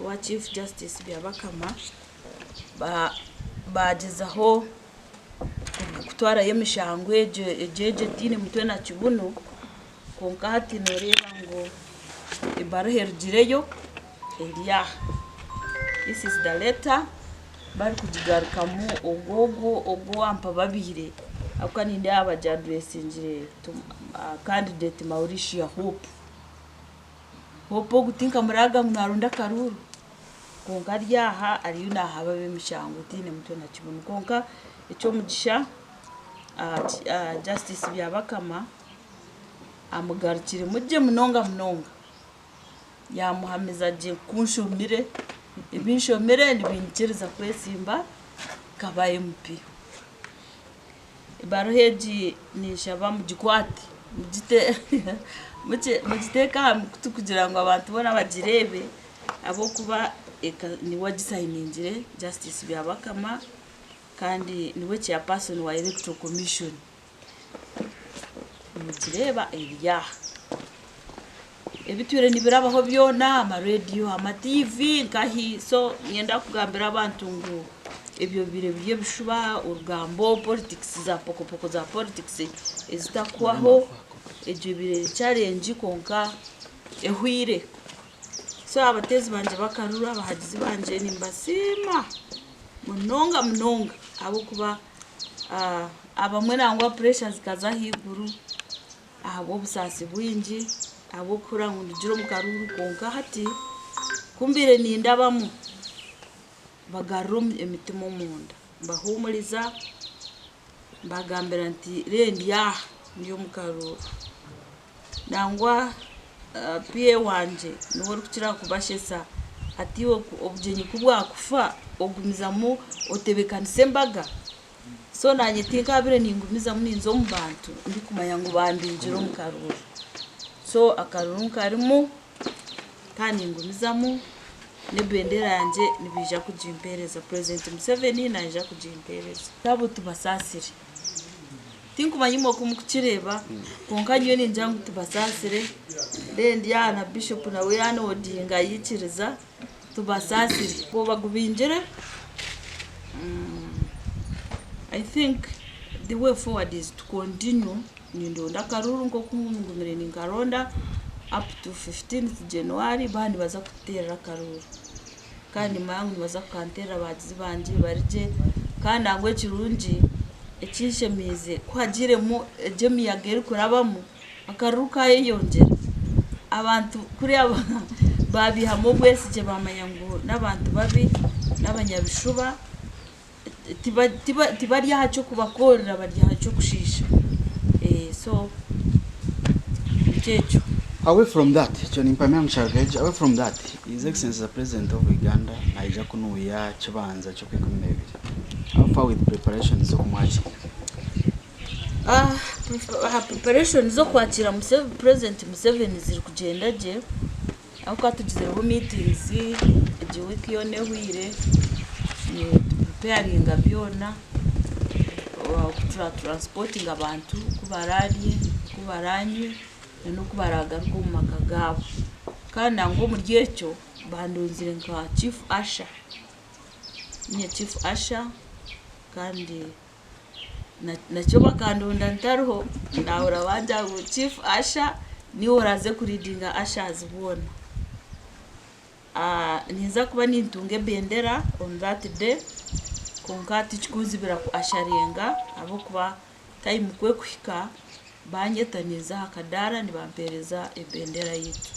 Owa Chief Justice Byabakama baagyezaho kutwarayo emishango egyo egyo etaine mutwe na kibunu kwonka hati nooreeba ngu ebaruha erugireyo eri aha. This is the letter barikugigarukamu ogwo ogwo ogw'owampa babiire ahabw'okuba nindeeba bagiaddressingire candidate Mauricia Hope. Hope ogu tinkamuraaga ngu naaronda akaruuru kwonka ari aha ariyo naahaba ab'emishango etaine mutwe na kibunu kwonka eky'omugisha Justice Byabakama amugarukiremu gye munonga munonga yaamuhamiza gye ku nshomire, ebi nshomire nibinyikiriza kwesimba nkaba MP. Ebaruha egi ninshaba mugikwate mugiteeke aha mukutu kugira ngu abantu boona bagireebe ahabw'okuba niwe agisayiningire Justice Byabakama kandi niwe chairperson wa electoral commission. Nimugireeba eri aha. Ebitwire nibirabaho byona ama rediyo, ama TV nkahi so niinyenda kugambira abantu ngu ebyo bibaire biri ebishuba, orugambo, politics za pokopoko za politics ezitakuhwaho, egyo ebaire eri challenge kwonka ehweire. So abateezi bangye b'akaruru, abahagizi bangye nimbasiima munonga munonga ahabw'okuba abamwe nangwa pressure zikaza ahaiguru ahabw'obusaasi bwingi, ahabw'okuhurira ngu ndugire omu karuuru kwonka hati ku mbaire nindabamu bagarura emitima omunda, mbahuumuriza mbagambira nti reero ndi aha ndi omu karuuru. Nangwa PA wangye niwe orikukira kubashesa ati iwe obugyenyi ku bwakufa ogumizamu otebeekanisa embaga? So naanye tinkaabire ningumizamu ninza omu bantu ndikumanya ngu bambingire omu karuuru. So akaruuru nkarimu kandi ningumizamu n'ebendera yangye nibaija kugimpeereza. President Museveni naija kugimpeereza. Abo tubasaasire. Tinkumanya imwe oku murikukireeba kwonka nyowe ningira ngu tubasaasire. Then ndi aha na Bishop nawe yaanodinga yaikiriza tubasaasire. Ku bagubingire, I think the way forward is to continue nindonda akaruuru nk'oku ngumire ninkaronda up to 15th January baaba nibaza kututeerera akaruuru. Kandi nimanya ngu nibaza kukanteerera abahagizi bangye bari gye kandi nangwa ekirungi ekinshemiize ku hagiiremu egyo emiyaga erikurabamu akaruuru kayeyongyera. Abantu kuriya babiihamu obwesigye bamanya ngu n'abantu babi n'abanyabishuba tibari aha ky'okubakorera bari aha ky'okushiisha so nikyo ekyo. Away from that, ekyo nimpamya ngu kyarugayo gye. Away from that, His Excellency the President of Uganda naija kunuuya Kibanza ky'okwikumi n'ebiri. How far with preparations z'okumwakiira? Aha preparation z'okwakira President Museveni zirikugyenda gye ahabw'okuba tugizireho meetings egi wiiki yoona ehweire nitupreparinga byona oku turatransportinga abantu oku baraarye, oku baraanywe n'oku baraagaruke omu maka gaabo. Kandi nangwa omuri ekyo bandonzire nka chief usher, niinye chief usher kandi nakyo bakandonda ntariho naahurira bangira ngu chief usher niiwe oraaze kuleadinga ushers boona. Ninza kuba nintunga ebendera on that day kwonka tikikunzibira ku usheringa ahabw'okuba time ku ekuhika banyeta ninza aha kadaara nibampeereza ebendera yaitu.